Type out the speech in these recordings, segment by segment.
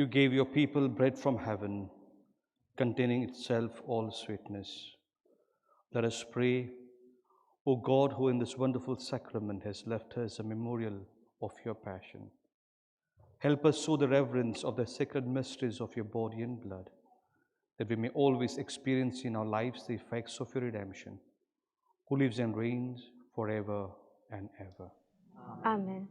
You gave your people bread from heaven, containing itself all sweetness. Let us pray, O God, who in this wonderful sacrament has left us a memorial of your passion. Help us show the reverence of the sacred mysteries of your body and blood, that we may always experience in our lives the effects of your redemption, who lives and reigns forever and ever. Amen.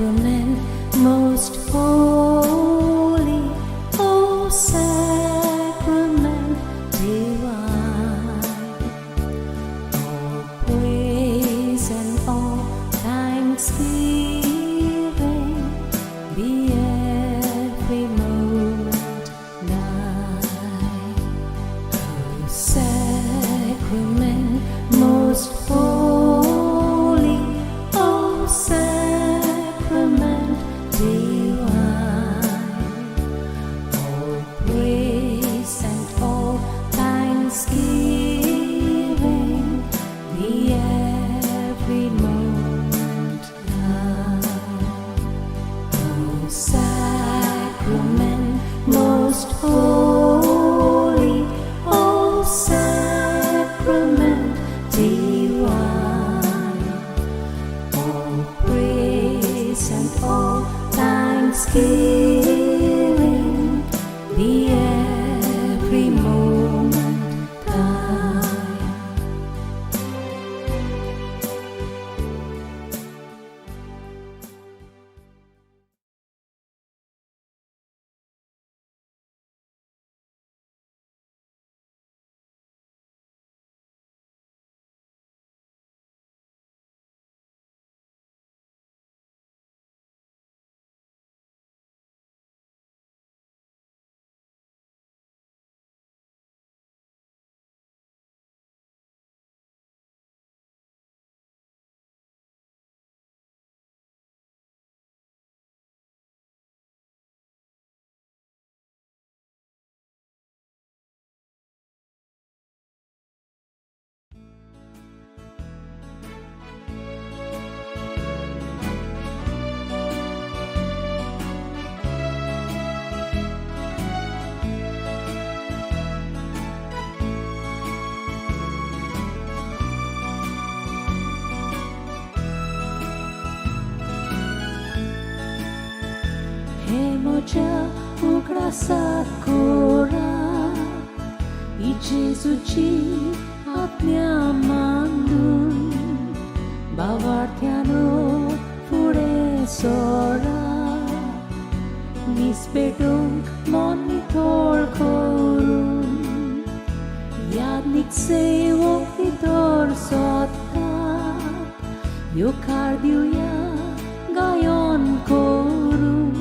Sacrament most holy, O sacrament divine, all praise and all thanksgiving be every moment thine. O sacrament most holy, O sacrament divine, all praise and all thanksgiving be every moment thine. O sacrament most holy, O sacrament divine, all praise and all thanksgiving be every moment thine. हे म्हज्या उगडासा कोरा जेजूची आज्ञा मानून भावार्थ्यानो फुडें सोरा निस्पेटूंक मन नितळ करून यादनीक सेवक भितर सोदतात येवकार दिवया गायन करून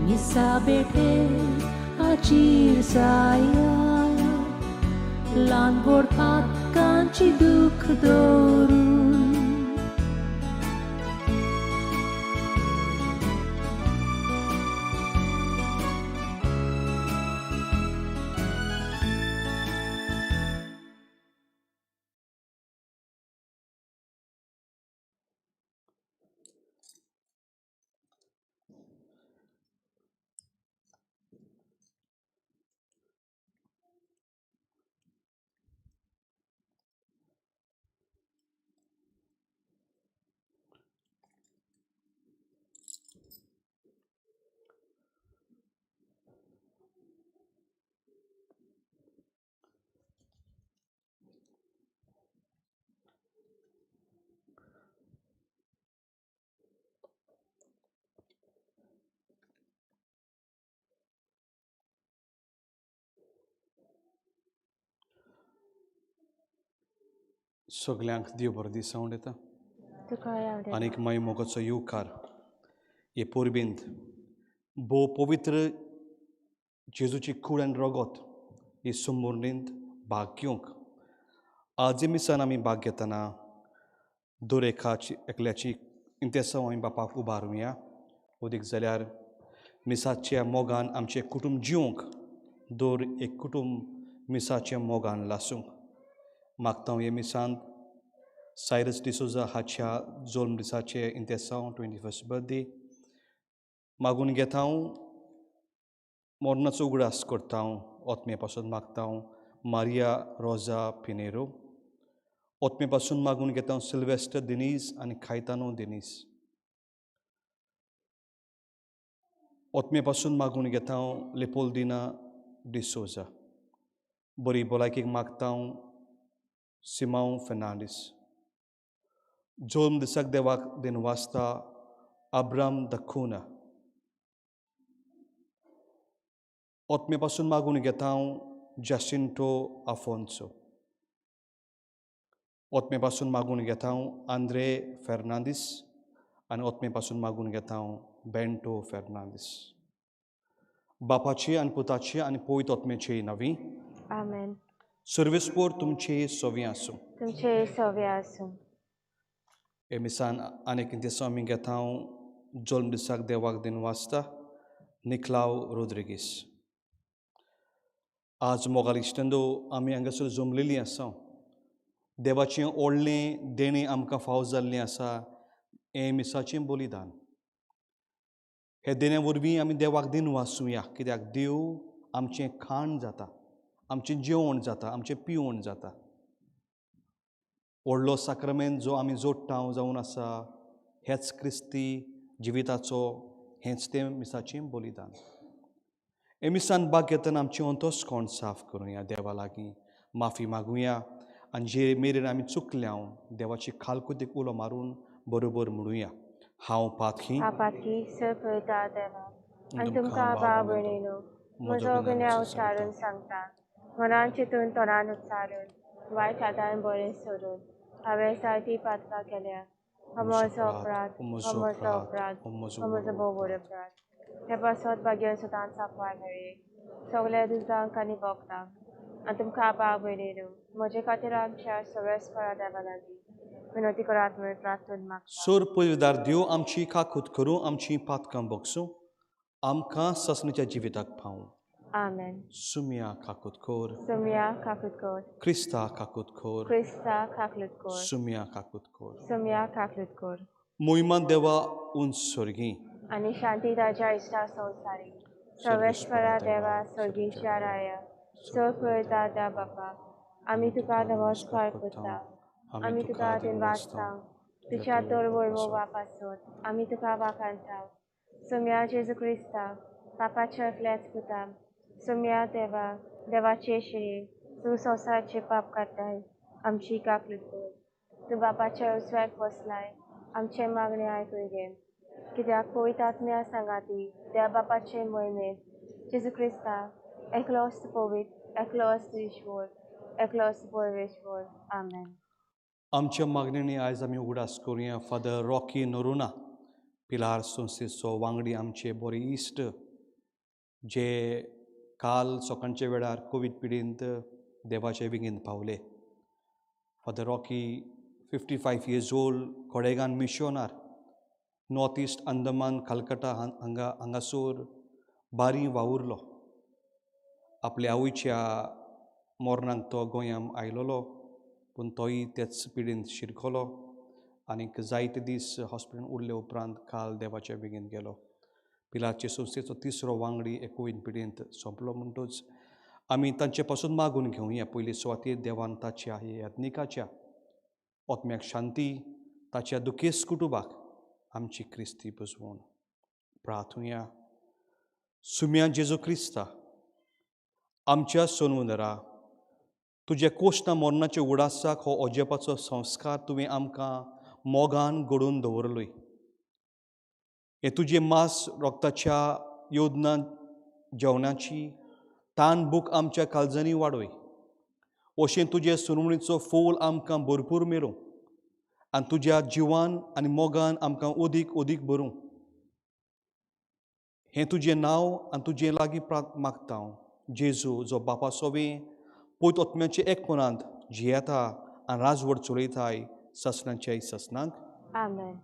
मिसा बेटे आचीर जाया ल्हान व्हड पातकांची दूख दवरून. सगल्यांक देव बरो दीस आवडटा आनीक मागीर मोगाचो येवकार हे परबेंत भोव पवित्र जेजूची कूड आनी रगत ही संबंदीत भाग घेवंक आज मिसान आमी भाग घेतना दर एकाची एकल्याची इंतेसांव आमी बापाक उबारुया. अदीक जाल्यार मिसाच्या मोगान आमचें कुटूंब जिवंक दर एक कुटूंब मिसाच्या मोगान लासूंक मागता. हे मिसांत सायरस डिसोजा हाच्या जल्म दिसाचे इंतेसांव 21st birthday मागून घेता. मरणाचो उगडास करता. ओतमे पासून मागता मारिया रोजा पिनेरो. ओतमे पासून मागून घेता सिल्वेस्टर दिनीस आनी खायतानो दिनीस. ओतमे पासून मागून घेता लेपोल्दिना डिसोजा. बरी भलायकेक मागता सिमांव फेर्नांडीस. जल्म दिसाक देवाक दिनवासता अब्राम दखूना। ओतमे पासून मागून घेता हांव जासिंटो आफोन्सो। ओतमे पासून मागून घेता हांव आंद्रे फेर्नांदीस आनी ओतमे पासून मागून घेता हांव बेंटो फेर्नांदीस। बापाची आनी पुताची आनी पवित्र आत्म्याची नांवी आमेन। सर्वेस्पोर तुमचे सोवी आसूं। तुमचे सोवे आसूं। हे मिसान आनी कितें आमी घेता हांव जल्म दिसाक देवाक दिन वाचता निकलाव रोद्रिगीस। आज मोगाल इश्टंदो आमी हांगासर जमलेलीं आसा। देवाचें व्हडलें देणें आमकां फावो जाल्लें आसा हें मिसाचें बलिदान। हे देण्या वरवीं आमी देवाक दिन वाचुया, कित्याक देव आमचें खाण जाता, आमचें जेवण जाता, आमचें पिवण जाता। व्हडलो साक्रमेंत जो आमी जोडटा जावन आसा हेच क्रिस्ती जिविताचो, हेंच तें मिसाचें बलिदान। हे मिसान भाग घेतना आमचें अंतस्कोण साफ करुया, देवा लागीं माफी मागुया आनी जे मेरेन आमी चुकल्या देवाची खालकुतीक उलो मारून बरोबर म्हणुया, हांव पातकी पातकी सर देवा आनी तुमकां भाव भयणीनो म्हजो गुन्यांव उच्चारून सांगता, मनान चिंतून तोंडान उच्चारून वायट हातान बरें सोडून हांवें जायतीं पातकां केल्या। हो म्हजो अपराध, हो म्हजो अपराध, हो म्हजो भोव व्हड अपराध। हे पासत भाग्य सदांच सापवाय मेळ्ळी सगल्या दुसऱ्यांक आनी भोगतांक आनी तुमकां भाव भयणीनो म्हजे खातीर आमच्या सगळ्या देवा लागीं विनवती करात म्हूण प्रार्थना मागता। सोर पयलीदार देव आमची काकूत करूं, आमची पातकां बगसूं, आमकां ससनेच्या जिविताक पावूं। आमेन। सुमिया काकूत कर, सुमिया काकूत कर, क्रिस्ता काकूत कर, क्रिस्ता काकूत कर, सुमिया काकूत कर, सुमिया काकूत कर। मोहिमान देवा उंच स्वर्गी आनी शांती ताच्या इश्टा संवसारी सर्वेस्परा देवा सर्गीच्या राया सर पळयता त्या बापा आमी तुका नमस्कार करता, आमी तुका दिन वाचता, तुज्या तर वळवो वापासत आमी तुका वाखाणता। सुम्या जेजू क्रिस्ता पापाच्या एकल्याच पुता सुम्या देवा देवाचे शिरी तूं संवसाराचे पाप काडटाय आमची काकलूत कर। तूं बापाच्या उजव्याक बसलाय आमचे मागणे आयकून घे, कित्याक पवित्र आत्म्या सांगाती त्या बापाचे मोहिमेंत जेजू क्रिस्ता एकलोच पवित्र, एकलोच ईश्वर, एकलोच परमेश्वर। आमेन। आमच्या मागण्यांनी आयज आमी उगडास करुया फादर रॉकी नोरुना पिलार संस्थेचो वांगडी, आमचे बरे इश्ट जे काल सकाळच्या वेळार कोवीड पिडींत देवाचे विंगेंत पावले। Father Rocky 55 years old, Kodegan मिशोनार, north east Andaman Calcutta हांगा हांगासर बारी वावुरलो। आपल्या आवयच्या मोरनाक तो गोंयांत आयलोलो, पूण तोय तेच पिडींत शिरकलो आनीक जायते दीस हॉस्पिटलांत उरले उपरांत काल देवाच्या बेगीन गेलो। पिलाचे संस्थेचो तिसरो वांगडी एकोवीन पिडींत सोंपलो म्हणटूच आमी तांचे पासून मागून घेवया पयली सुवातेर देवान ताच्या याज्ञिकाच्या आत्म्याक शांती, ताच्या दुखेस्त कुटुंबाक आमची क्रिस्ती बसवण प्रार्थुया। सुम्या जेजू क्रिस्ता आमच्या सोनवंदरा, तुज्या कोश्णा मरणाच्या उडासाक हो अजेपाचो संस्कार तुवें आमकां मोगान घडोवन दवरलोय। हे तुजें मांस रोगताच्या योजना जेवणाची तान भूक आमच्या काळजांनी वाडय, अशें तुजे सुरवणीचो फोल आमकां भरपूर मेळूं आनी तुज्या जिवान आनी मोगान आमकां अदीक अदीक भरूं। हें तुजें नांव आनी तुजें लागीं मागता हांव जेजू, जो बापा सोबें पवित्र आत्म्याचे एकपणांत जियेता आनी राजवट चलयताय ससनाच्या ससनांक। आमेन।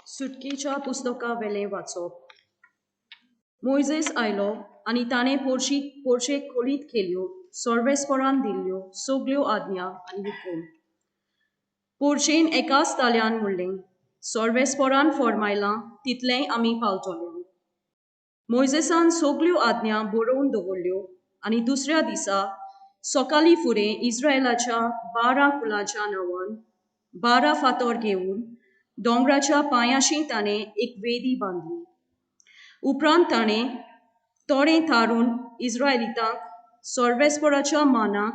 सुटकेच्या पुस्तका वेलें वाचप। मोयजेस आयलो आनी ताणें पोरशेक खोलीत केल्यो सर्वेस्परान दिल्ल्यो सगल्यो आज्ञा आनी हुकूम। पोरशेन एकाच ताल्यान म्हणलें, सर्वेस्परान फर्मायलां तितलेंय आमी पावतले। मोयजेसान सगल्यो आज्ञा बरोवन दवरल्यो आनी दुसऱ्या दिसा सकाळीं फुडें इस्रायलाच्या 12 कुलाच्या नांवान 12 फातर घेवन दोंगराच्या पांयाशी ताणें एक वेदी बांदली. उपरांत ताणें तोडें थारून इस्रायलितांक सर्वेस्पराच्या मानाक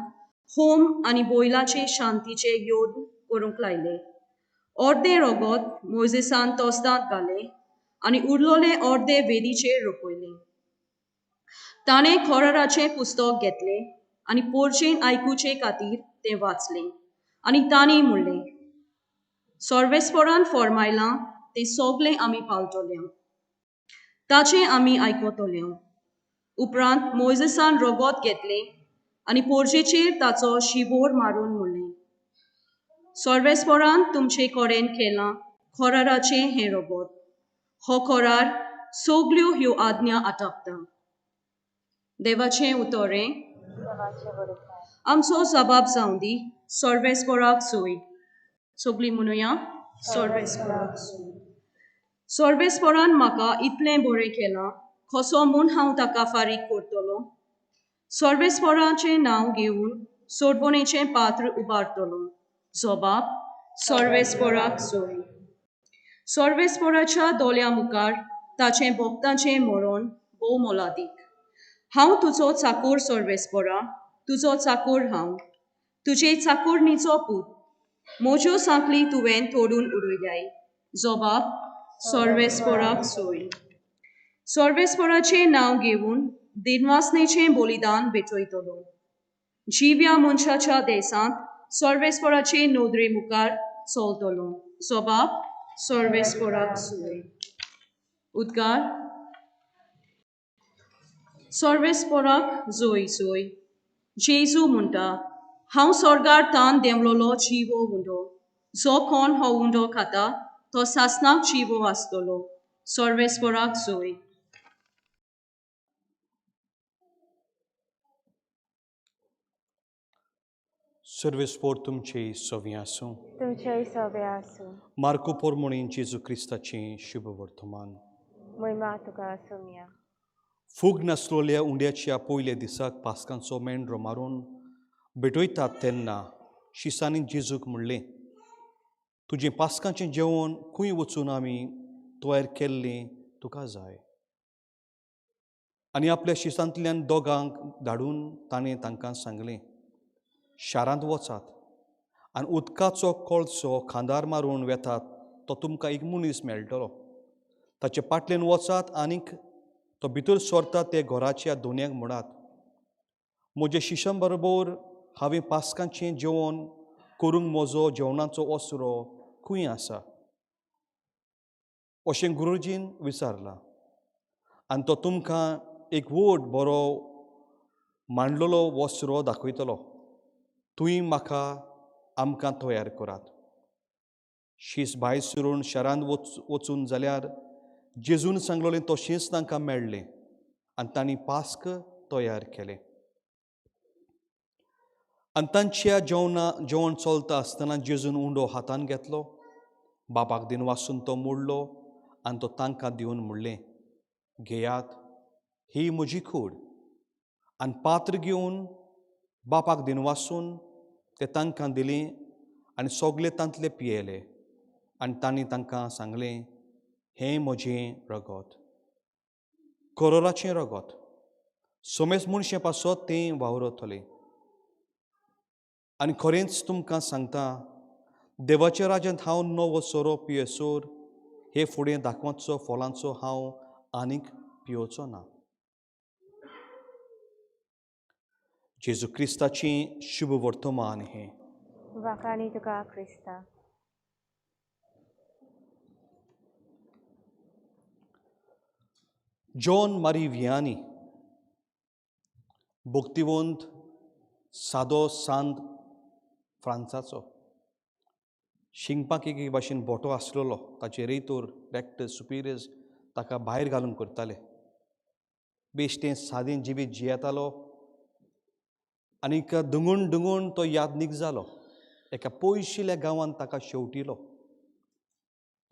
होम आनी बैलाचे शांतीचे योद करूंक लायले. अर्दें रगत मोयजेसान तोस्तांत घालें आनी उरलोलें अर्दें वेदीचेर रोपयलें. ताणें खोराराचें पुस्तक घेतलें आनी पोरचेन आयकुचे खातीर तें वाचलें आनी तांणी म्हणलें, सर्वेस्परान फर्मायलां तें सगलें आमी पाळटले, ताचें आमी आयकतले. उपरांत मोयजेसान रगत घेतलें आनी पोरचेचेर ताचो शिबोर मारून म्हणलें, सर्वेस्परान तुमचे कडेन केलां खोराराचें हें रगत. हो खोरार सगल्यो ह्यो आज्ञा आटापता. देवाचें उतरें आमचो जबाब जावं दी सर्वेस्पराक सोय. सगळीं म्हणुया सर्वेस्पराक सोय. सर्वेस्परान म्हाका इतलें बरें केलां, कसो म्हूण हांव ताका फारीक करतलो? सर्वेस्पराचें नांव घेवन सोडवणेचें पात्र उबारतलो. जबाब सर्वेस्पराक सोय. सर्वेस्पराच्या दोळ्यां मुखार ताचें भक्ताचें मरण भोव मोलादीक. हांव तुजो चाकोर सर्वेस्परा, तुजो चाकोर हांव, तुजे चाकोरणीचो पूत. म्हज्यो सांखळी तुवें तोडून उडयल्याय. जबाब सर्वेस्पराक सोय. सर्वेस्पराचें नांव घेवन दिनवासनेचें बलिदान भेटयतलो. जिव्या मनशाच्या देशांत सर्वेस्पराचे नदरे मुखार चलतलो. जबाब सर्वेस्पराक सोय. उद्गार सर्वेस्पराक जोय जोय. जेजू म्हणटा, हांव स्वर्गार तान देंवलोलो जिवो उंडो. जो कोण हो उंडो खाता तो सासणाक जिवो आसतलो. सर्वेस्पराक जोय. सर्वेस्पोर तुमचे सवी आसूं. तुमचेय सोबे आसूं. मार्को पोरमोणीन जेजू क्रिस्ताचें शुभ वर्तमान. महिमा तुका सोम्या. फूग नासलोल्या उंड्याच्या पयल्या दिसाक पास्कांचो मेंढरो मारून भेटयतात तेन्ना शिसांनी जेजूक म्हणलें, तुजें पास्कांचें जेवण खंय वचून आमी तयार केल्लें तुका जाय. आनी आपल्या शिसांतल्यान दोगांक धाडून ताणें तांकां सांगलें, शारांत वचात आनी उदकाचो कळसो खांदार मारून वेतात तो तुमकां एक मनीस मेळटलो. ताचे पाटल्यान वचात आनीक तो भितर सरता ते घराच्या दोनयांक म्हणात, म्हज्या शिशां बरोबर हांवें पास्कांचें जेवण करूंक म्हजो जेवणाचो ओसरो खंय आसा? अशें गुरुजीन विचारलां. आनी तो तुमकां एक व्हड बरो मांडलेलो वसरो दाखयतलो. तुंय म्हाका आमकां तयार करात. शीस भायर सरून शारांत वचून जाल्यार जेजून सांगलोलें तशेंच तांकां मेळ्ळें आनी तांणी पास्क तयार केलें. आनी तांच्या जेवण चलता आसतना जेजून उंडो हातान घेतलो, बापाक दिन वासून तो मोडलो आनी तो तांकां दिवन म्हणलें, घेयात, ही म्हजी कूड. आनी पात्र घेवन बापाक दिन वासून ते तांकां दिलें आनी सगळे तांतले पियेले. आनी तांणी तांकां सांगलें, हें म्हजें रगत, करोराचें रगत, समेज मनशे पासत तें वावरतलें. आनी खरेंच तुमकां सांगता, देवाच्या राज्यांत हांव नवो सोरो पियेसर हे फुडें दाखवाचो फळांचो हांव आनीक पियोचो ना. जेजू क्रिस्ताचें शुभ वर्तमान हें. वाखाणी तुका क्रिस्ता. जॉन मारी वियानी भक्तिवंत सादो सांत फ्रांसाचो, शिंगपाक एक भाशेन बोटो आसलेलो. ताचे रेतोर रेक्टर सुपिरियर्स ताका भायर घालून करताले. बेश्टें सादें जिवीत जियेतालो आनीक दुंगून दुंगून तो यादनीक जालो. एका पयशिल्ल्या गांवांत ताका शेवटिलो.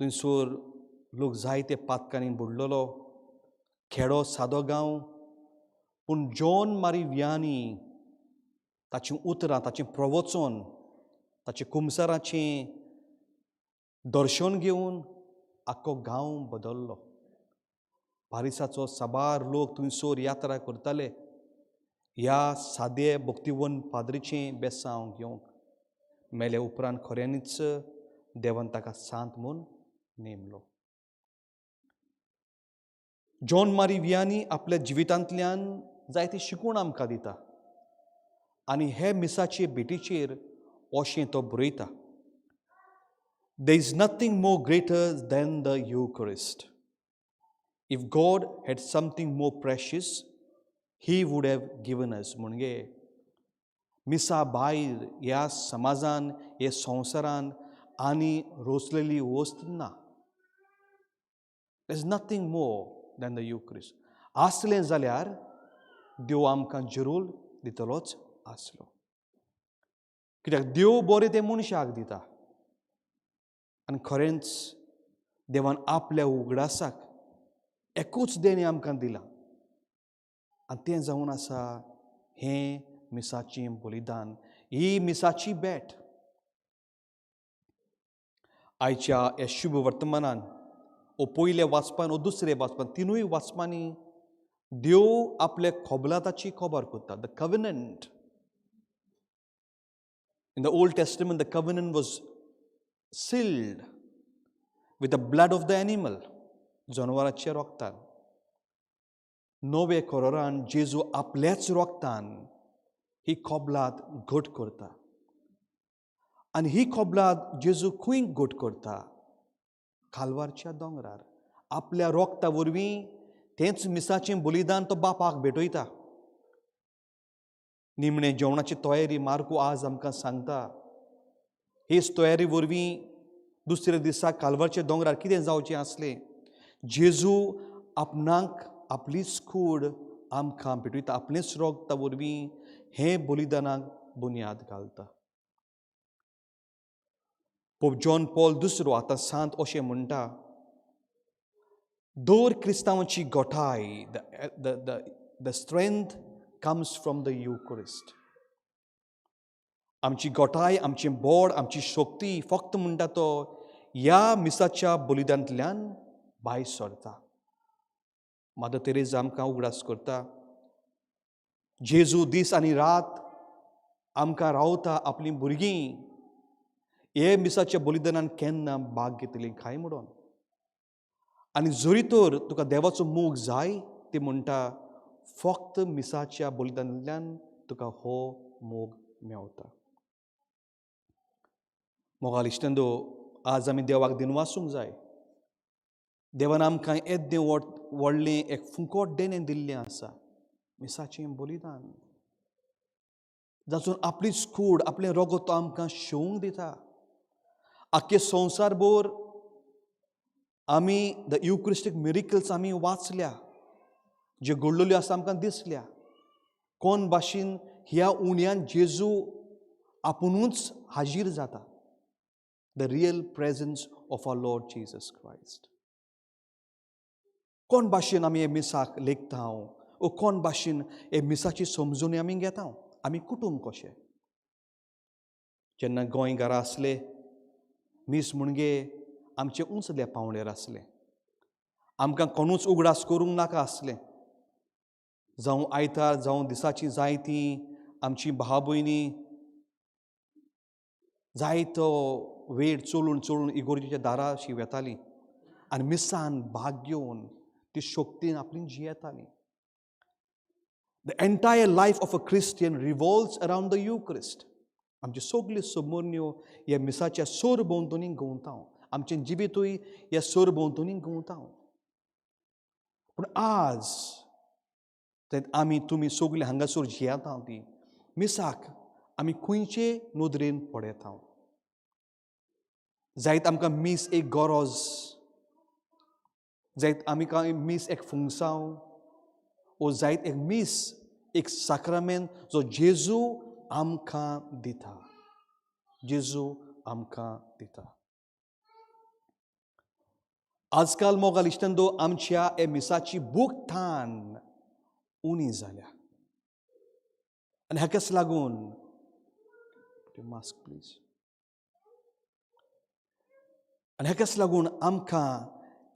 थंयसर लोक जायते पातकांनी बुडलेलो. खेडो सादो गांव, पूण जॉन मारी वियानी ताचीं उतरां, ताचें प्रवचन, ताचें कुमसाराचें दर्शन घेवन आख्खो गांव बदल्लो. पारिसाचो साबार लोक थंयसर यात्रा करताले ह्या सादे भक्तिवंत पाद्रीचें बेसांव घेवंक. मेले उपरांत खऱ्यांनीच देवान ताका सांत म्हूण नेमलो. जॉन मारी वियानी आपल्या जिवितांतल्यान जायती शिकवण आमकां दिता आनी हे मिसाचे भेटीचेर अशें तो बरयता: "There is nothing more greater than the Eucharist. If God had something more precious, He would have given us." म्हणजे मिसा भायर ह्या समाजान, ह्या संवसारान आनी रोसलेली वस्त ना. There is nothing more than the Eucharist. आसलें जाल्यार देव आमकां जरूर दितलोच आसलो, कित्याक देव बरें तें मनशाक दिता. आनी खरेंच देवान आपल्या उगडासाक एकूच देणें आमकां दिलां आनी तें जावन आसा हें मिसाचें बलिदान, ही मिसाची भेट. आयच्या ह्या शुभ वर्तमानान ओ पयल्या वाचपान ओ दुसऱ्या वाचपान, तिनूय वाचपांनी देव आपल्या कबलाताची खबर करता. The covenant. In the Old Testament, the covenant was sealed with the blood of the animal, जनावराच्या रोगतान. नवे करारान जेजू आपल्याच रोगतान ही कबलात घट करता. आनी ही कबलात जेजू खंय घट करता? कालवारच्या दोंगरार. आपल्या रोगता वरवीं तेंच मिसाचें बलिदान तो बापाक भेटयता. निमणे जेवणाची तयारी मार्कू आज आमकां सांगता. हेच तयारी वरवीं दुसऱ्या दिसा कालवारच्या दोंगरार कितें जावचें आसलें? जेजू आपणाक आपलीच कूड आमकां भेटयता, आपलेच रोगता वरवीं हें बलिदानाक बुन्याद घालता. पोप जॉन पॉल दुसरो, आतां सांत, अशें म्हणटा, दर क्रिस्तांवाची गोठाय, the strength comes from the Eucharist. आमची गोठाय, आमचें बोड, आमची शक्ती फक्त, म्हणटा तो, ह्या मिसाच्या बलिदानांतल्यान भायर सरता. मादर तेरेजा आमकां उगडास करता, जेजू दीस आनी रात आमकां रावता, आपलीं भुरगीं हे मिसाच्या बलिदानान केन्ना भाग घेतली काय म्हणून. आनी जरी तर तुका देवाचो मोग जाय, ती म्हणटा, फक्त मिसाच्या बलिदानांतल्यान तुका हो मोग मेवता. मोगाळ इश्टांनो, आज आमी देवाक दिनवासूंक जाय. देवान आमकां येद्दें व्हड व्हडलें एक फुकट देणें दिल्लें आसा, मिसाचें बलिदान, जातून आपलीच कूड, आपलें रगत तो आमकां शेवंक दिता. आख्खे संवसार भर आमी the युक्रिस्टीक मिरिकल्स आमी वाचल्या, ज्यो घडलेल्यो आसा आमकां दिसल्या, कोण भाशेन ह्या उण्यान जेजू आपुणूच हाजीर जाता, the real presence of our Lord Jesus Christ. कोण भाशेन आमी हे मिसाक लेखता ओ कोण भाशेन हे मिसाची समजून आमी घेता, आमी कुटूंब कशें. जेन्ना गोंय घरा आसले, मीस म्हणजे आमचे उंचल्या पावंड्यार आसलें. आमकां कोणूच उगडास करूंक नाका आसलें. जावं आयतार, जावं दिसाची जायतीं आमची भाव भयणी जायतो वेळ चलून चलून इगोर्जेच्या दाराशी वेतालीं आनी मिसान भाग घेवन ती शक्तीन आपली जियेतालीं. The entire life of a Christian revolves around the Eucharist. आमच्यो सगल्यो समोरण्यो ह्या मिसाच्या सोर भोंवतणी घुंवता, आमचें जिवितूय ह्या सोर भोंवतणी घुंवता. पूण आज आमी तुमी सगळे हांगासर जियेता ती मिसाक आमी खंयचे नदरेन पळयता? जायत आमकां मीस एक गरज, जायत आमकां मीस एक फुंगसांव, ओ जायत एक मीस एक साक्रामेंत जो जेजू आमकां दिता, जेजू आमकां दिता. आजकाल, मोगाल इश्टांनो, आमच्या हे मिसाची भूक तान उणी जाल्या आनी हाकाच लागून, मास्क प्लीज, आनी हाकाच लागून आनी हाकाच लागून आमकां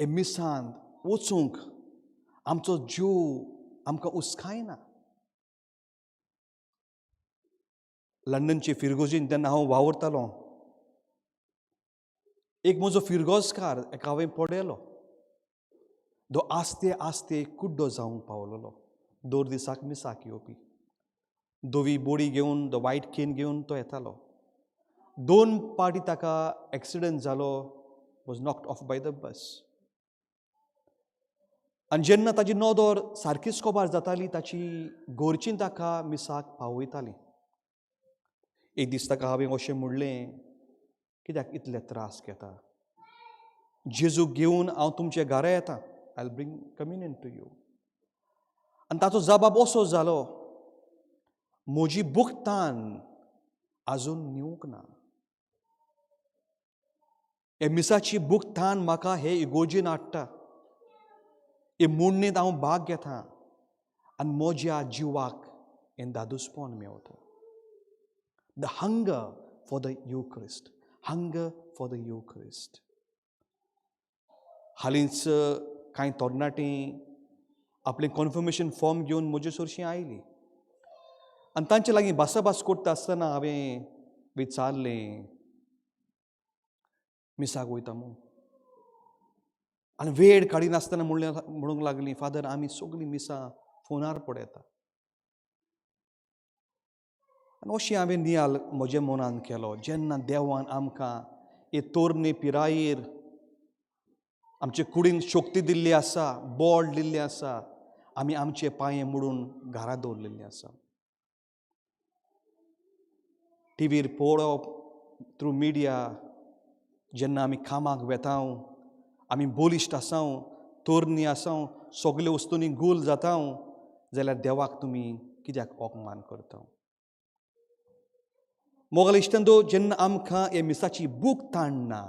हे मिसांत वचूंक आमचो जीव आमकां उस्कायना. लंडनचे फिरगोजीन तेन्ना हांव वावुरतालो, एक म्हजो फिरगोजकार एका हांवें पळयलो, तो आस्ते आस्ते कुड्डो जावंक पावलेलो. दर दिसाक मिसाक येवपी, धवी बोडी घेवन, the white can घेवन तो येतालो. दोन पार्टी ताका एक्सिडंट जालो, was knocked off by the bus. आनी जेन्ना ताजी नदर सारकीच कोबार जाताली, ताची गोरची ताका मिसाक पावयताली. एक दीस ताका हांवें अशें म्हणलें, कित्याक इतले त्रास घेता? जेजूक घेवन हांव तुमचे घरा येता, I will bring communion to you. आनी ताचो जबाब असो जालो, म्हजी भुगतान आजून न्हिवूंक ना. हे मिसाची भुगतान म्हाका हे इगोर्जीन हाडटा, हे मुण्णेंत हांव भाग घेता आनी म्हज्या जिवाक हें दादूसपण मेवता. The hunger for the Eucharist, hunger for the Eucharist. हालींच कांय तरणाटीं आपलें कॉन्फर्मेशन फॉर्म घेवन म्हजे सरशीं आयलीं आनी तांचे लागीं भासाभास करता आसतना हांवें विचारलें, मिसाक वयता मू? आनी वेळ काडिनासतना म्हणलें, म्हणूंक लागली, फादर, आमी सगळीं मिसां फोनार पळयता. आनी अशें हांवें नियाल म्हज्या मनान केलो, जेन्ना देवान आमकां हे तरणे पिरायेर आमचे कुडीन शक्ती दिल्ली आसा, बळ दिल्लें आसा, आमी आमचे पांये मोडून घरा दवरलेली आसा. टिवीर पळोवप, थ्रू मिडिया, जेन्ना आमी कामाक वेता, आमी बलिश्ट आसा, तरणी आसा, सगळे वस्तूंनी गुल जाता, जाल्यार देवाक तुमी कित्याक अपमान करता? मोगल इश्टांनो, जेन्ना आमकां हे मिसाची भूक ताणना,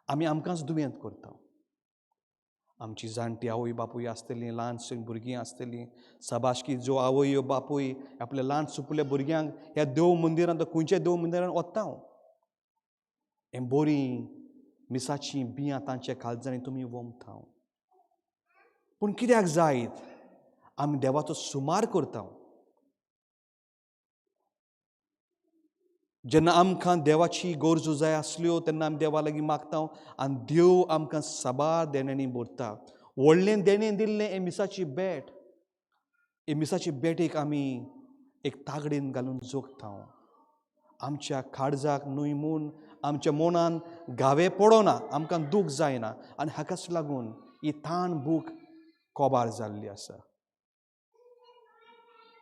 आमी आमकांच दुयेंत करता. आमची जाणटी आवय बापूय आसतली, ल्हान भुरगीं आसतलीं, सबाशकी जो आवय बापूय आपल्या ल्हान सुपुल्ल्या भुरग्यांक ह्या देव मंदिरांत, खंयच्या देव मंदिरांत वता, हें बरीं मिसाचीं बियां तांच्या काळजांनी तुमी वमता. पूण कित्याक जायत आमी देवाचो सुमार करता? जेन्ना आमकां देवाची गरजो जाय आसल्यो तेन्ना आमी देवा लागीं मागता आनी देव आमकां साबार देण्यांनी भरता. व्हडलें देणें दिल्लें हें मिसाची भेट. हे मिसाची भेटेक आमी एक तागडेन घालून जोगता. आमच्या काळजाक न्हय म्हूण आमच्या मनान घावे पडना, आमकां दूख जायना आनी हाकाच लागून ही ताण भूक कोबार जाल्ली आसा,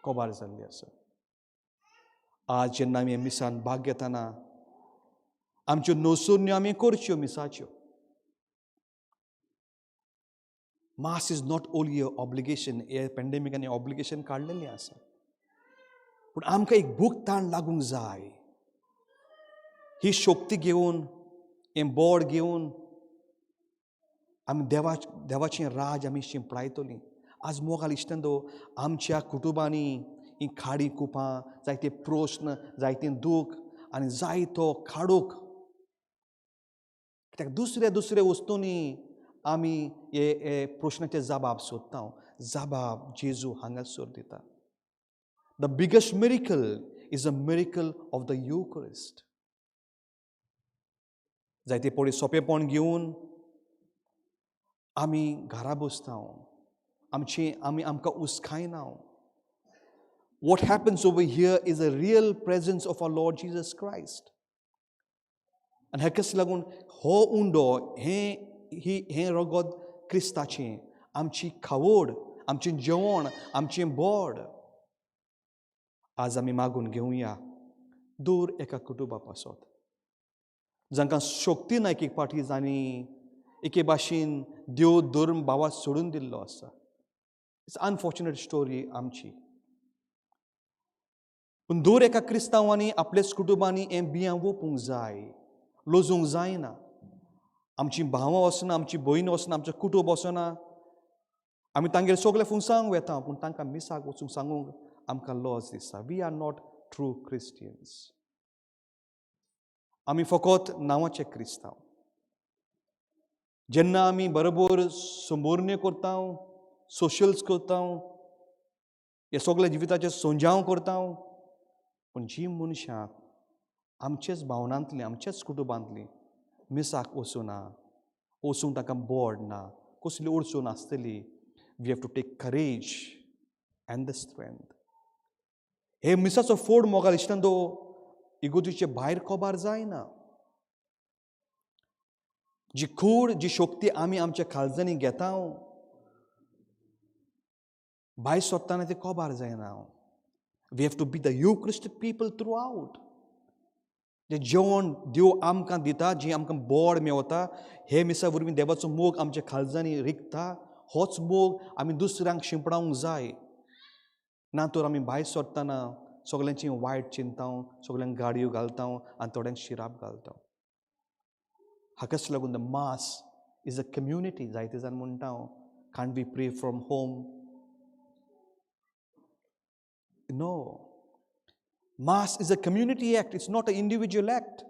कोबार जाल्ली आसा. आज जेन्ना आमी मिसान भाग घेतना आमच्यो नसुन्यो आमी करच्यो मिसाच्यो. Mass is not only a obligation. हे पेंडेमिकान ऑब्लिगेशन काडलेलें आसा, पूण आमकां एक भूक ताण लागूंक जाय. ही शक्ती घेवन, हें बोड घेवन आमी देवाचें राज आमी शिंपडायतलीं. आज मोगाल इश्टांनो, आमच्या कुटुंबांनी ही खाडी कुपां, जायते प्रस्न, जायते दूख आनी जायतो खाडूक, कित्याक दुसऱ्या दुसऱ्या वस्तूंनी आमी हे प्रश्नाचे जबाब सोदता. जबाब जेजू हांगासर दिता. The biggest miracle is a miracle of the Eucharist. जायते पळय सोंपेपण घेवन आमी घरा बसता, आमची आमी आमकां उस्कायना. What happens over here is a real presence of our Lord Jesus Christ. आनी हाकाच लागून हो उंडो, हें रगत क्रिस्ताचें, आमची खावड, आमचें जेवण, आमचें बोड आज आमी मागून घेवया दूर एका कुटुंबा पासत, जांकां शक्ती ना. एक एक पाटी जांणी एके भाशेन देव धर्म भावा सोडून दिल्लो आसा. It's unfortunate story आमची. पूण दर एका क्रिस्तांवांनी आपल्याच कुटुंबांनी हें बियां वोपूंक जाय, लजूंक जायना. आमची भावां वचना, आमची भयण वचना, आमचें कुटुंब वचना, आमी तांगेर सगळे फुंसांक वेता, पूण तांकां मिसाक वचूंक सांगूंक आमकां लज दिसता. We are not true Christians. आमी फकत नांवाचे क्रिस्तांव. जेन्ना आमी बरोबर संबोरण्यो करता, सोशल्स करता, हे सगळे जिविताचे सोंजांव करता, पूण जी मनशां आमचेच भावनांतली, आमच्याच कुटुंबांतली मिसाक वचूना, वचूंक तांकां बोड ना, कसली अडचण आसतली, we have to take courage and the strength. हे मिसाचो फोड मोगाल इश्टान तो इगोर्जेचे भायर कोबार जायना. जी कूड, जी शक्ती आमी आमच्या काळजांनी घेता, भायर सोदतना ती कोबार जायना. We have to be the Eucharistic people throughout. जें जेवण देव आमकां दिता, जी आमकां बोड मेवता, हे मिसा वरवीं देवाचो मोग आमच्या काळजांनी रिगता. होच मोग आमी दुसऱ्यांक शिंपडावंक जाय. ना तर आमी भायर सोदतना सगल्यांची वायट चिंता, सगल्यांक गाडयो घालता आनी थोड्यांक शिराप घालता. हाकाच लागून the mass is a community. जायते जाण म्हणटा, can't we pray from home? No. Mass is a community act, it's not a individual act.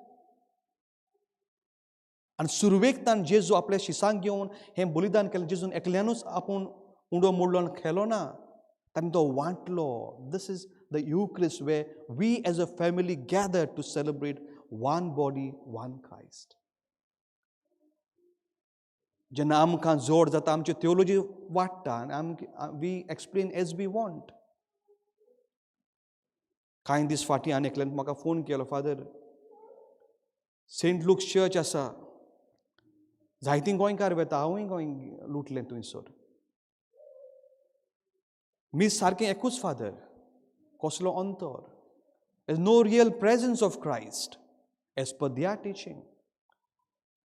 आनी सुरवेक ताण जेजू आपल्या शिसांक घेवन हें बलिदान केलें. जेजून एकल्यानूच आपूण उंडो मोडलो आनी खेलो ना, ताणें तो वांटलो. This is the Eucharist where we as a family gather to celebrate one body, one Christ. जेन्ना आमकां जोड जाता, आमची थियोलॉजी वाडटा आनी आमकां we explain as we want. कांय दीस फाटीं आनी एकल्यान म्हाका फोन केलो, फादर, सेंट लुक्स चर्च आसा, जायतीं गोंयकार वेता, हांवूय गोंय लुटलें थंयसर. मीस सारकें एकूच फादर, कसलो अंतर. Is no real presence of Christ as per their teaching.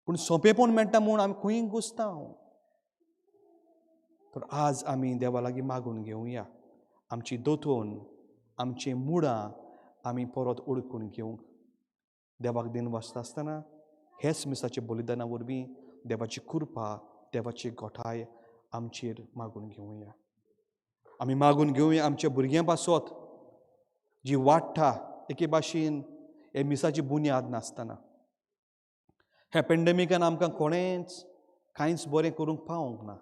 पूण सोंपेपण मेळटा म्हूण आमी खंय घुसता. तर आज आमी देवा लागीं मागून घेवया, आमची दोतोन, आमची मुळां आमी परत ओळखून घेवंक. देवाक दिन वाचता आसतना हेच मिसाच्या बलिदाना वरवीं देवाची कृपा, देवाची गोठाय आमचेर मागून घेवया. आमी मागून घेवया आमच्या भुरग्यां पासत जी वाडटा एके भाशेन हे मिसाची बुन्याद नासतना. ह्या पेंडेमिकान आमकां कोणेंच कांयच बरें करूंक पावोंक ना,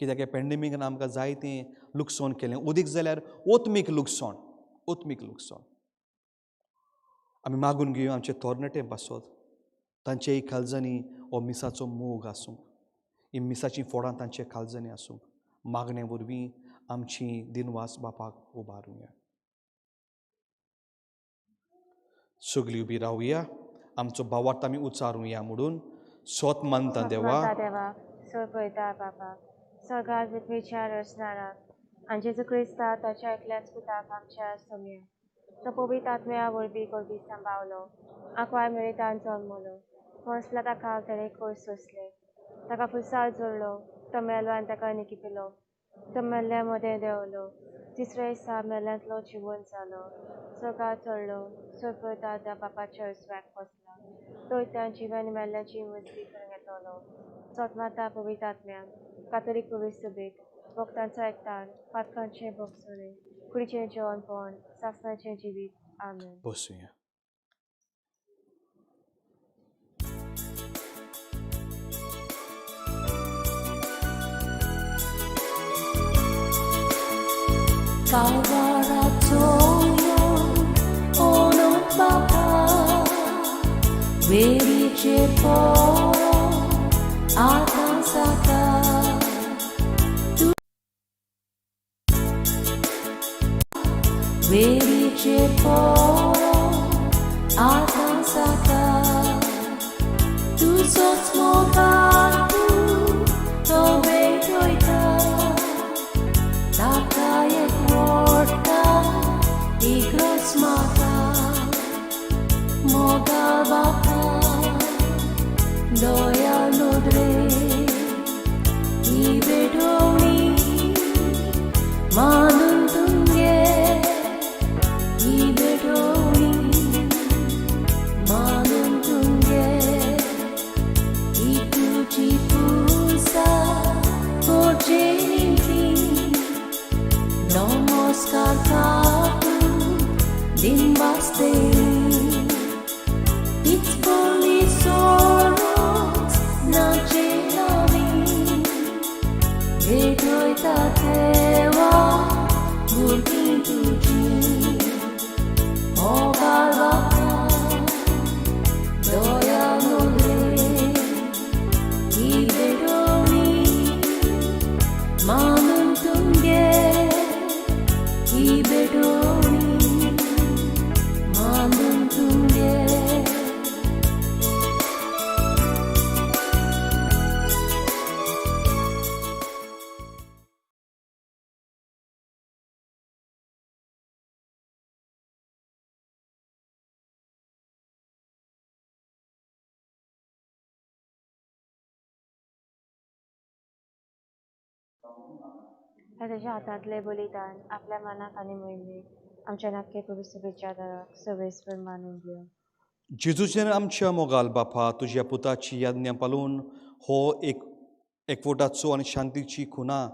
कित्याक ह्या पेंडेमिकान आमकां जायतें लुकसाण केलें. उदीक जाल्यार ओत्मीक लुकसाण, ओत्मीक लुकसाण. आमी मागून घेवया आमचे तरणाटे पासत, तांचेय काळजांनी हो मिसाचो मोग आसूंक, ही मिसाचीं फोडां तांचे काळजांनी आसूंक. मागणे वरवीं आमची दिनवास बापाक उबारुया. सगळीं उबी रावया, आमचो भावार्थ आमी उचारुया म्हणून सोत मानता देवा, देवा सोय पळयता बापा, सगळ्यात पृथ्वीच्या रचणाराक आनी जेजू क्रिस्ता ताच्या एकल्याच पुताक आमच्या सोम्या, तो पवित्र आत्म्या वरवीं गर्भी सांबावलो, आंकवार मेरेतान जल्मलो, फसला ताका ताणें कोर्स सोंसले, ताका फुसार जोडलो, तो मेलो आनी ताका निकिपिलो, तो मेल्ल्या मदें देंवलो, तिसऱ्या दिसा मेल्ल्यांतलो जिवन जालो, स्वर्गार चडलो, सोय पळयता त्या बापाच्या उजव्याक बसला, तो त्या जिवन मेल्ल्याची मुजती करूंक येतलो. सोतमाता पवित्र आत्म्यान, कातोलीक पवित्र सभेक, भक्तांचो एकतान, पातकांचें भोगसणें, कुडीचें जेवणपण, सासणाचें जिवीत. आमेन. बसुया. काळवाराचो अनंत बापा, वेरीचेर पडो आतां जाता. वेरीचेर पडो आतां जाता. तुजोच मोगान तूं तो भेटयता, ताका एक व्हडटा इग्रोस म्हाका. मोगाळ बापा, दयाळ नदरे ही भेटवणी मानून तुमगे, ही भेटवणी मानून तुमगे. ही तुजी पुजा करचे निमतीं नमस्कार कापू दिन वास्ते. तीच पडली सोडूच नाचे. ताच्या हातांतलें बलिदान आपल्या मनाक आनी मोहिमेक आमच्या नाक्के पवित्र दाराक सवेस्पर मानून घेवं. जेजूचें आमच्या मोगाल बापा, तुज्या पुताची याज्ञा पालून हो एक एकवटाचो आनी शांतीची खुणा,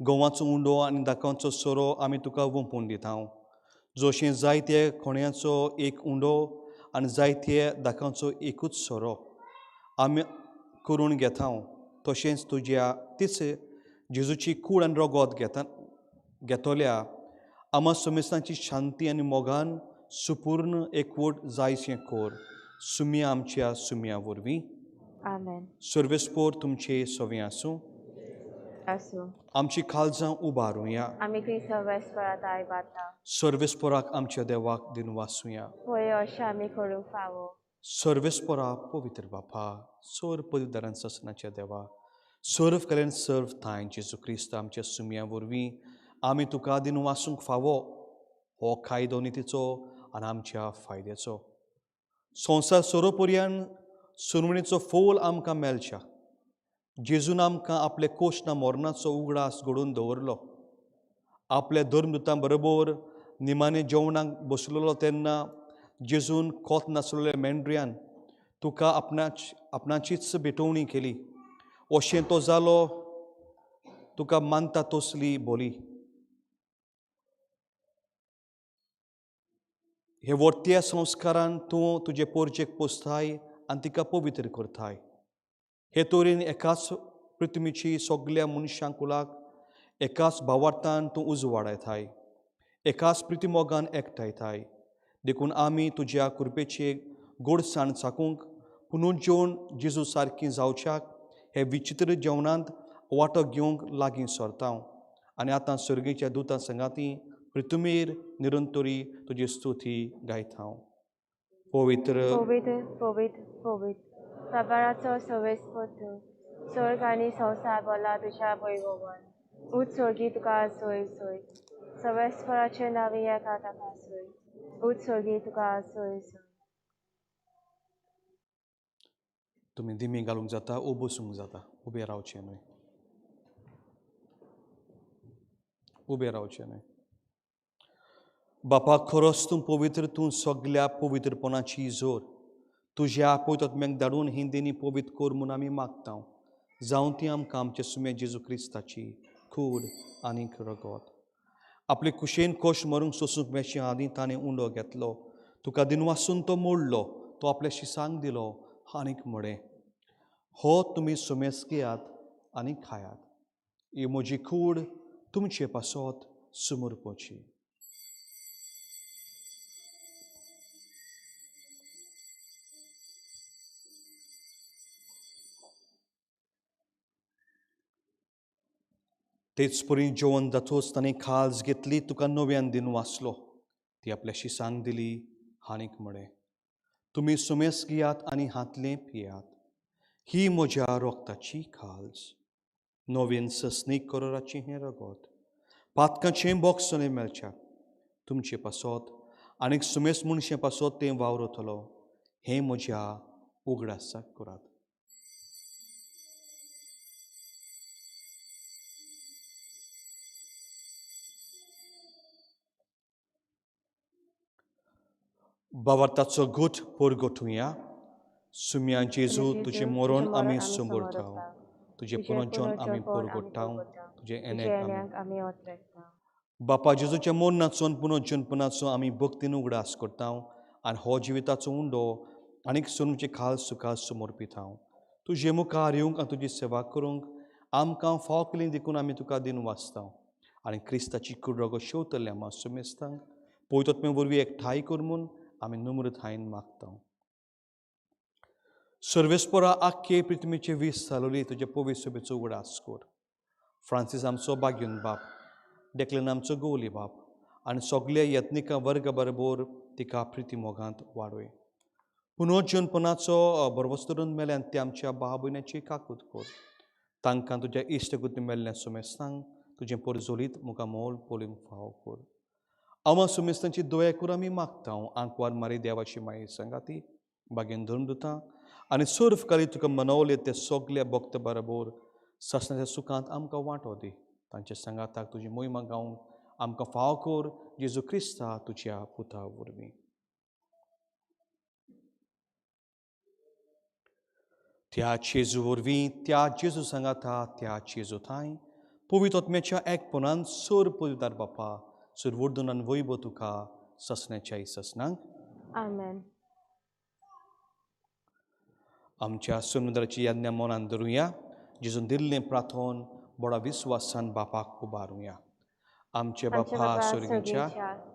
गोवाचो उंडो आनी दाकांचो सोरो आमी तुका वंपून दिता. जशें जायते खोणयांचो एक उंडो आनी जायते दाकांचो एकूच सोरो आमी करून घेता, तशेंच तुज्या तीच जेजूची कूड आनी रगत घेता घेतल्या आमा सुमेस्तांची शांती आनी मोगान सुपूर्ण एकवट जायचें कोर सुम्या आमच्या सुम्या वरवीं. आमेन. सर्वेस्पोर तुमचे सवे आसूं. आसूं. आमची काळजां उबारुया. आमी थंय सर्वेस्परात आयबाता. सर्वेस्पोराक आमच्या देवाक दिनवासुया. पळय अशें आमी करूंक फावो. सर्वेस्पोरा पवित्र बापा, सोर पवित्र ससनाच्या देवा, सर्व कल्याण सर्व थांय जेजू क्रिस्त आमच्या सुम्या वरवीं आमी तुका दिनवासूंक फावो. हो कायदो नितीचो आनी आमच्या फायद्याचो. संवसार सोरोपर्यान सुरवणीचो फोल आमकां मेळच्या. जेजून आमकां आपले कोश ना मरणाचो उगडास घडोवन दवरलो. आपल्या धर्मदुतां बरोबर निमाणे जेवणाक बसलेलो तेन्ना जेजून कोत नासलेल्या मेंढऱ्यान तुका आपणाचीच भेटवणी केली. अशें तो जालो तुका मानता तसली बोली. हे वर्त्या संस्कारान तूं तुजे पोरजेक पोसताय आनी तिका पवित्र करताय. हे तरेन एकाच पृथ्वीची सगल्या मनशां कुलाक एकाच भावार्थान तूं उजवाडायताय, एकाच प्रितीमोगान एकठांयताय. देखून आमी तुज्या कृपेचे गोडसाण चाकूंक पुनून जेवन जेजू सारकी जावच्याक हे विचित्र जेवणांत वांटो घेवंक लागीं सरता. आनी आतां सर्गीच्या दुतां संगाती पृथ्वीर निरंतरी तुजी स्तुती गायता. पवित्र पवित्र पवित्र पवित्र प्रभाराचो सवेस्पोत तूं, स्वर्ग आनी संवसार भरला तुज्या वैभवान. ऊंच स्वर्गी तुका सोय सोय, सवेस्पराचे नांवी एका ताका सोय. ऊंच स्वर्गी तुका सोय सोय. तुमी दिमी घालूंक जाता, ओ बसूंक जाता, उबें रावचें न्हय, उबें रावचें न्हय. बापा, खरोच तूं पवित्र, तूं सगल्या पवित्रपणाची जोर. तुज्या पवित्र धाडून हिंदींनी पवित्र कर म्हूण आमी मागता. जावं ती आमकां आमच्या सुम्या जेजू क्रिस्ताची कूड आनीक रगत. आपले कुशेन कोश मरूंक सोसूंक मेळचे आदीं ताणें उंडो घेतलो, तुका दिनवासून तो मोडलो, तो आपल्या शिसांक दिलो आनीक म्हळें, हो तुमी सुमेस घेयात आनी खायात, ही म्हजी कूड तुमचे पासत सुमरपाची. तेच परी जेवण जातोच ताणें खाज घेतली, तुका नव्यान दिनवासलो, ती आपल्या शिसांक दिली आनीक म्हळें, तुमी सुमेस घेयात आनी हातलें पियात, ही म्हज्या रोगताची खाज, नवीन ससनीक करोराचें हें रगत, पातकाचें बोगसणें मेळच्या तुमचे पासत आनीक सुमेस मनशे पासत तें वावरतलो, हें म्हज्या उगडासाक करात. बावार्थाचो गूट परगटुया. सुम्या जेजू, तुजें मरण आमी समोरता, तुजें पुनर्जन आमी परगट्टा, तुजें येण्याक आमी ओतरेता. बापा जेजूच्या मरणाचो आनी पुनर्जनपणाचो आमी भक्तीन उगडास करता आनी हो जिविताचो उंडो आनीक सोनूचे खाल सुखा समर्पिता. तुजे मुखार येवंक आनी तुजी सेवा करूंक आमकां फाव केली देखून आमी तुका दिन वाचता. आनी क्रिस्ताची कूड रगत शेवतल्या आमा सुमेस्तांक पवित्र वरवीं एकठांय कर म्हूण आमी नम्रतायेन मागता. सर्वेस्परा आख्खे पृथ्वीचे वीस चालवली तुजे पवित्र सभेचो उगडास कर. फ्रांसीस आमचो बाग्यून बाप, डेक्लन आमचो गोवली बाप आनी सगल्या यत्निका वर्गा बरोबर तिका प्रिती मोगांत वाडय. पुनर्जनपणाचो बरवस्तरून मेल्यान ते आमच्या भाव भयणाची काकूत कर. तांकां तुज्या इश्टगुती मेल्ल्या सुमेस्तांक तुजें परजोलीत मुखा मोल पोलींक फावो कर. आमा सुमेस्तांची दया करून आमी मागता. आंकवार मारी देवाची माये सांगाती बागेन धरून दिता आनी सर्व काली तुका मनवले ते सगल्या भक्त बरोबर ससनाच्या सुखांत आमकां वांटो दी. तांच्या सांगाताक तुजी मोहिमा गावंक आमकां फाव कर, जेजू क्रिस्ता तुज्या पुता वरवीं. त्या जेजू वरवीं, त्या जेजू सांगाता, त्या जेजू थांय पवित्र आत्म्याच्या एकपणान सोर पवित्र बापा सुरवुर्दून आनी वैभव तुका ससण्याच्या ससनांक. आमेन. आमच्या समुद्राची यज्ञा मनान धरुया, जेजून दिल्लें प्रार्थन बडा विस्वासान बापाक उबारुया. आमचे बापा स्वर्गीच्या,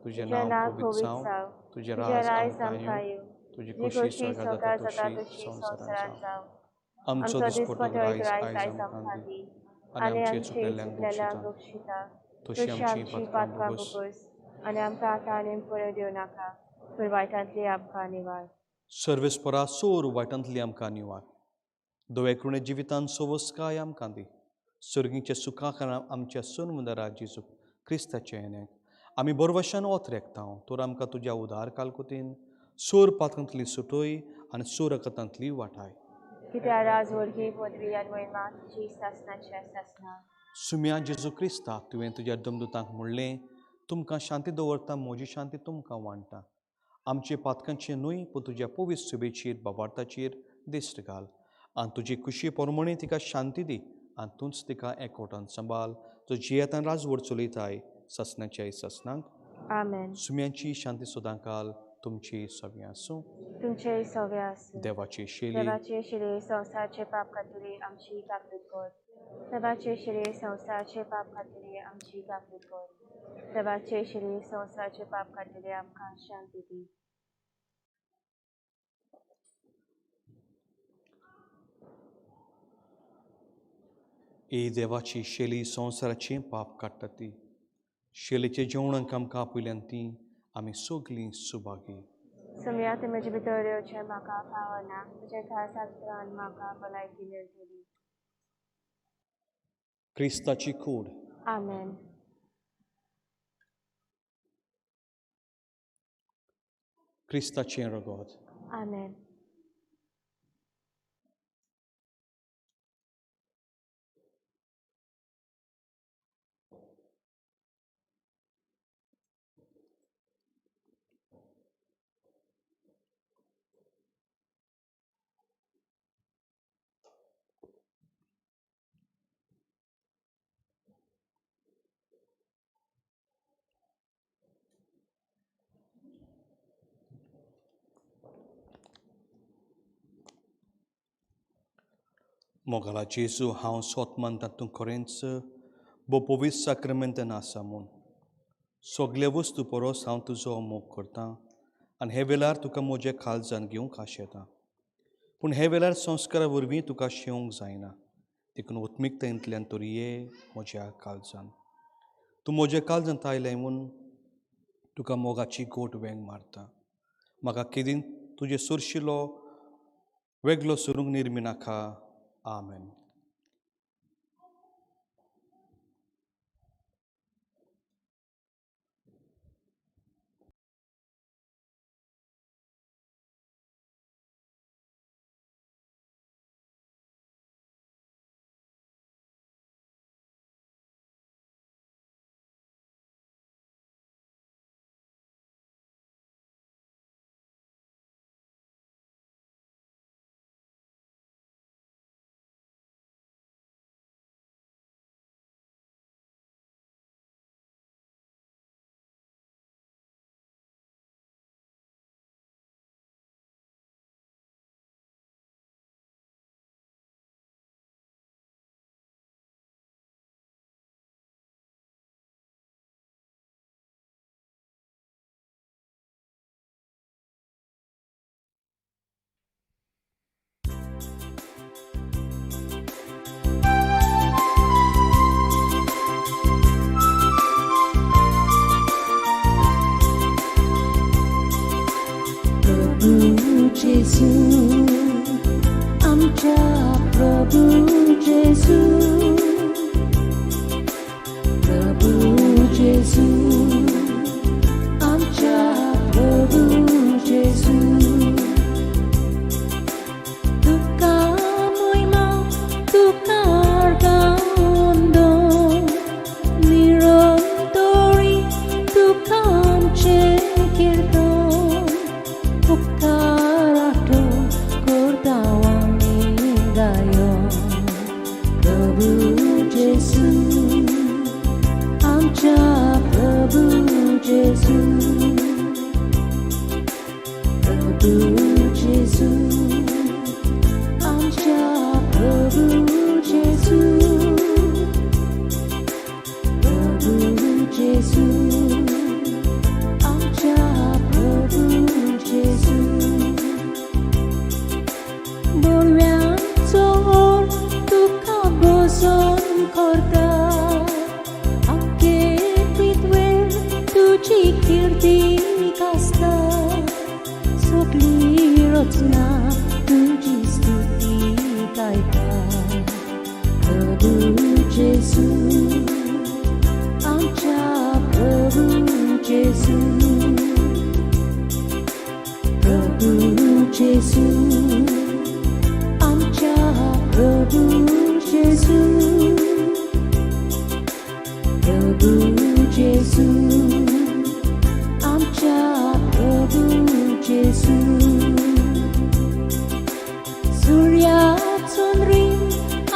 तुजें नांव पवित्र जावं, तुजें राज आमकां येवं, तुजी खुशी स्वर्गांत जाता तशी संवसारांत जावं. आमचो दिसपट्टो रायस आयज आमकां दी आनी आमचे चुकलेल्यांक बक्षिता तशी आमची पातकां भोगोस आनी आमकां आतां आनी पळय दिवं नाका, पूण वायटांतली आमकां निवार. सर्वेस्परा सोर वायटांतली आमकां निवार. दवे कृणे जिवितान सोवस्काय आमकां दी. सर्गीच्या सुखा कारण आमच्या सोनमुंदरा जेजू क्रिस्ताच्या येण्याक आमी बरवशान ओतरेकता, तर आमकां तुज्या उदार कालकुतीन सोर पातकांतली सुटय आनी सोर रगतांतली वाटाय. कित्याक राज वरवीं पदवी आनी महिमा तुजी सासणाच्या सासणा. सुम्या जेजू क्रिस्ता, तुवें तुज्या दमदुतांक म्हणलें, तुमकां शांती दवरता, म्हजी शांती तुमकां वांट्टा. आमचे पातकांचे न्हय पूण तुज्या पवित्र सुबेचेर बाबार्थाचेर दिश्ट घाल आनी तुजी खुशी परमणी तिका शांती दी आनी तूंच तिका एकवटान सांबाळ, जो जियेतान राजवट चलयताय ससनाच्या ससनांक. आमेन. सुम्यांची शांती सदांकाल तुमची सगळीं आसूं. तुमचेय सगळे आसूं. देवाची शेली देवाचे शिरे संवसाराचे पाप खातीर आमची काकूत कर. देवाचे शिरे संवसाराचे पाप खातीर आमची काकूत कर. देवाचे शिरे संवसाराचे पाप खातीर आमकां शांती दी. ए देवाची शेली संवसाराचें पाप काडटा ती शेलीचे जेवणाक आमकां आपयल्यान ती आमी सगलीं सुभागी. सुम्या तुवें म्हजे भितर येवचें म्हाका फावना, तुज्या खास आस्त्रान म्हाका भलायकी मेळटली. क्रिस्ताची कूड. आमेन. क्रिस्ताचें रगत. आमेन. मोगाला जेजू, हांव स्वत मानता तूं खरेंच भोव पवित्र साक्रमेंतान आसा म्हूण. सगळे वस्तू परस हांव तुजो मोग करतां आनी हे वेळार तुका म्हज्या काळजान घेवंक आशेता, पूण हे वेळार संस्कारा वरवीं तुका शेवंक जायना, देखून उत्मिकतायेंतल्यान तरी ये म्हज्या काळजान. तूं म्हज्या काळजांत आयलें म्हूण तुका मोगाची गोट वेंग मारता. म्हाका केदीन तुजे सुरशिलो वेगळो सरूंक निर्मी नाका. आमेन. गायो प्रभू जेसू आमच्या प्रभू जेसू प्रभू जेसू आमच्या प्रभू जेसू प्रभू जेसू आमच्या प्रभू जेसू बोरव्यांचो ओर तुका भजन करता आख्खे पृथ्वेर तुजी कीर्ती गाजता सगळी रचना तुजी स्तुती गायता प्रभू जेसू आमच्या प्रभू जेसू प्रभू जेसू आमच्या प्रभू जेसू प्रभू जेसू आमच्या प्रभू जेसू सूर्याचो रीण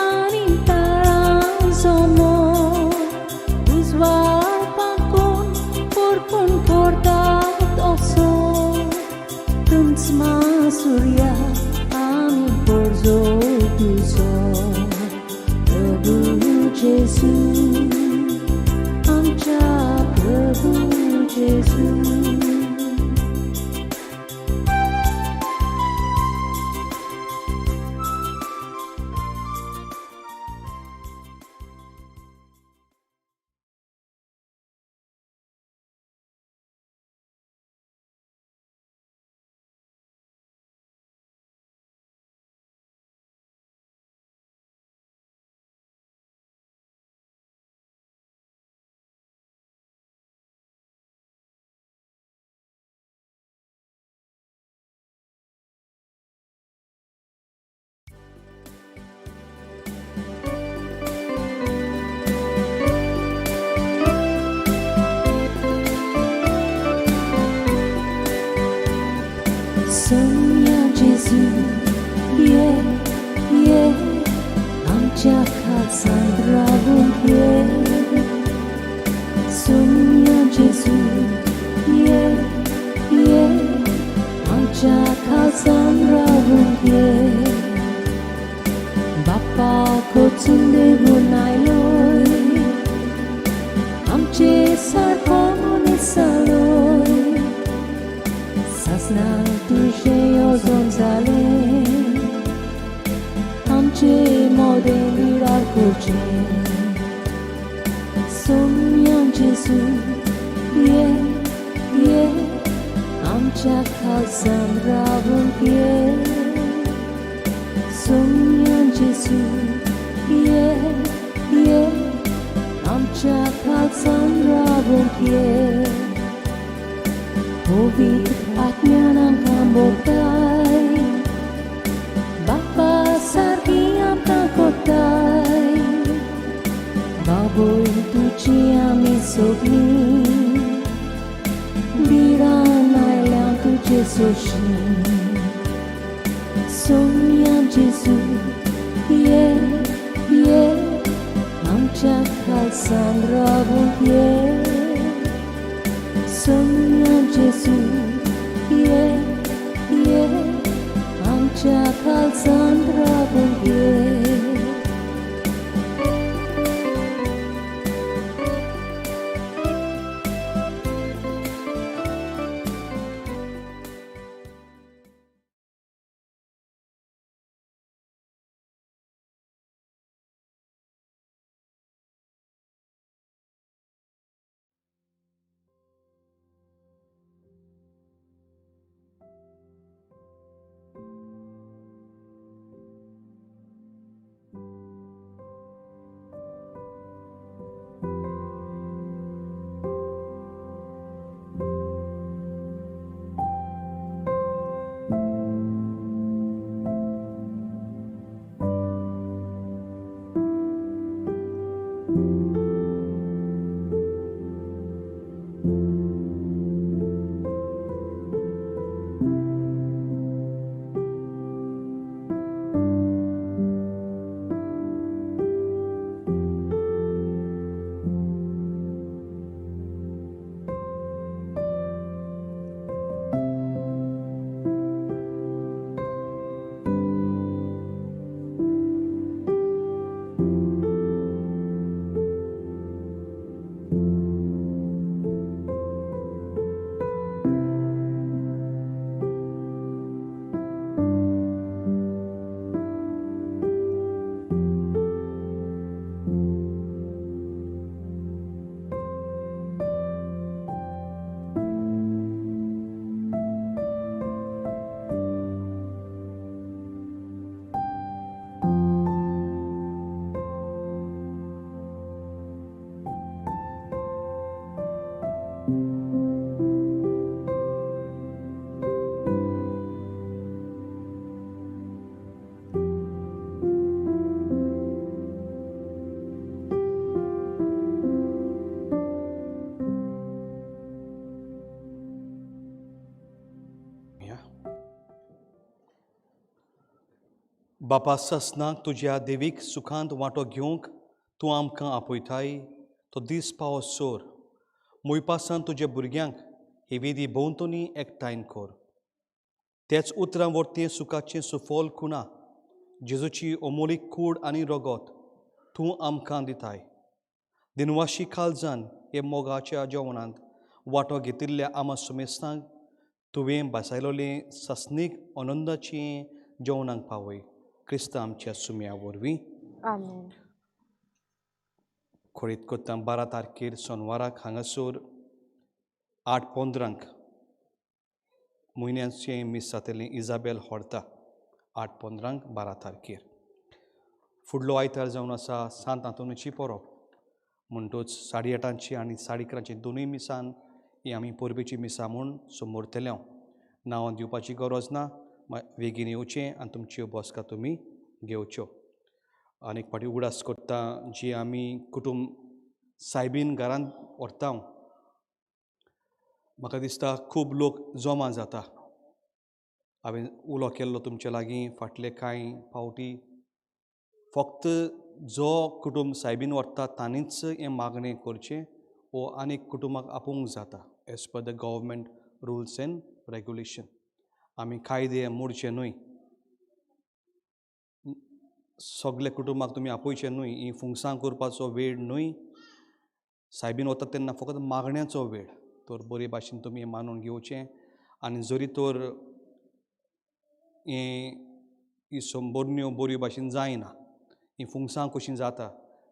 आनी तारांचो मोग उजवाड पाकोवन परकून करतात असो तुमचमा सूर्या आमी परजो तुजो प्रभू जेसू आमच्या Prabhu जेसू. Sonia Gesù, yeah, yeah, आमच्या खालसान रावूंक ये. Sonia Gesù, yeah, yeah, आमच्या खालसान रावूंक ये. बाप्पा कोचून देवून आयलोय, आमचे सारको मनीस जालोय. सासना तुजें येवजण जालें, आमचे मोदें विरार करचें. सोम्या जेसू, ये ये, आमच्या खालसान रावूंक ये. सोम्या जेसू, ये ये, आमच्या खालसान रावूंक ये. पवित्र आत्म्यान आमकां भोगताय, बाप्पा सारकी आमकां कोत्ताय. बाबूय तुजी आमी सगळीं बिरान आयल्या तुजे सोशी. सोम्या जेसू, ये ये, आमच्या खालसान रावूंक ये. Sonia Gesù, ये ये, आमच्या खालसान रावूंक ये. बापा ससनाक तुज्या देवीक सुखांत वांटो घेवंक तूं आमकां आपयताय तो दीस पावस सोर मुयपासान तुज्या भुरग्यांक ही वेदी भोंवतणी एकठांय कर. तेच उतरां वरतें सुखाचें सुफल खुणा जेजूची अमोलीक कूड आनी रगत तूं आमकां दिताय. दिनवाशी काळजान हे मोगाच्या जेवणांत वांटो घेतिल्ल्या आमा सुमेस्तांक तुवें भासायलोलें ससनीक आनंदाचें जेवणाक पावय. क्रिस्त आमच्या सुम्या वरवीं. आमेन. खरीत करता 12 तारखेर सोनवाराक हांगासर 8:15 म्हयन्याचें मीस जातलें. इजाबेल होर्ता 8:15 12 तारखेर. फुडलो आयतार जावन आसा सांत आंतोनीची परब म्हणटूच 8:30 आनी 11:30 दोनूय मिसान ही आमी परबेची मिसां म्हूण समोरतले. नांवां दिवपाची गरज ना, बेगीन येवचें आनी तुमच्यो बसका तुमी घेवच्यो. आनी एक फावटी उगडास करता जी आमी कुटुंब सायबीन घरांत व्हरता, म्हाका दिसता खूब लोक जमा जाता. हांवें उलो केल्लो तुमचे लागीं फाटले कांय फावटी, फक्त जो कुटुंब सायबीन व्हरता तांणीच हें मागणें करचें वो आनीक कुटुंबाक आपोवंक जाता as per the government rules and regulation. आमी कायदे मोडचे न्हय, सगळे कुटुंबाक तुमी आपोवचें न्हय. ही फुंगसां करपाचो वेळ न्हय. सायबीन वता तेन्ना फकत मागण्याचो वेळ, तर बरे भाशेन तुमी मानून घेवचें. आनी जरी तर हें ही संबोरण्यो बऱ्यो भाशेन जायना, ही फुंगसां कशीं जाता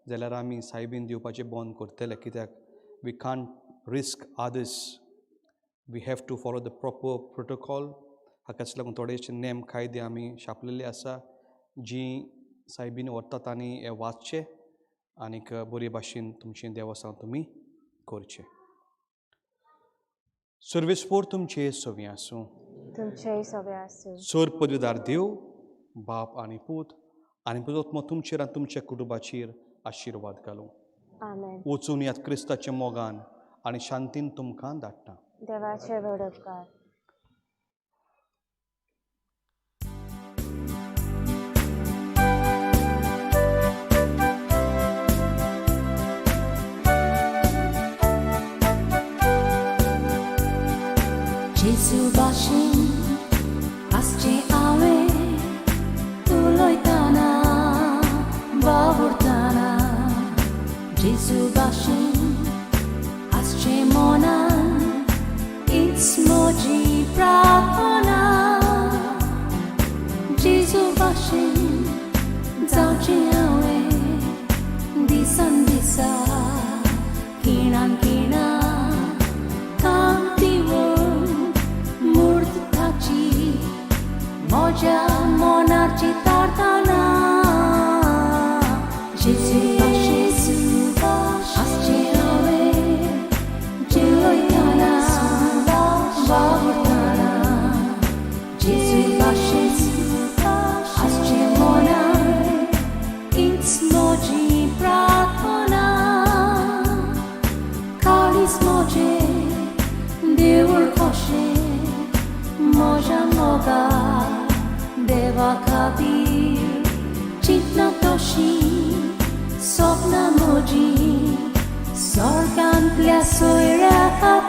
जाल्यार आमी सायबीन दिवपाचें बंद करतले. कित्याक we can't risk others, we have to follow the proper protocol. हाकाच लागून थोडेशे नेम कायदे आमी छापलेले आसा जी सायबीन व्हरतात तांणी हे वाचचे आनीक बरे भाशेन तुमचें देवस्थान तुमी करचें. सर्वेस्पोर तुमचे सवी आसूं. तुमचेय सवे आसूं. सर पदवीदार देव बाप आनी पूत आनी पवित्र तुमचेर आनी तुमच्या कुटुंबाचेर आशिर्वाद घालूं. आमेन. वचून यात क्रिस्ताच्या मोगान आनी शांतीन तुमकां धाडटा. देवाचे व्हड उपकार. जेजू भाशेन आसचें हांवें उलयतना वावुरतना, जेजू भाशेन आसचें मनान हीच म्हजी प्रार्थना. जेजू भाशेन जावचें हांवें दिसान दिसा खिणान खिणा म्हज्या मनाची तारताना. जेजू भाशेन आसचें हांवें उलयतना वावुरतना, जेजू भाशेन आसचें मनान हीच म्हजी प्रार्थना. काळीज म्हजें देवूळ कशें म्हज्या मोगा देवा खातीर चिंतना तशी सपनां म्हजी स्वर्गांतल्या सोयऱ्या खातीर.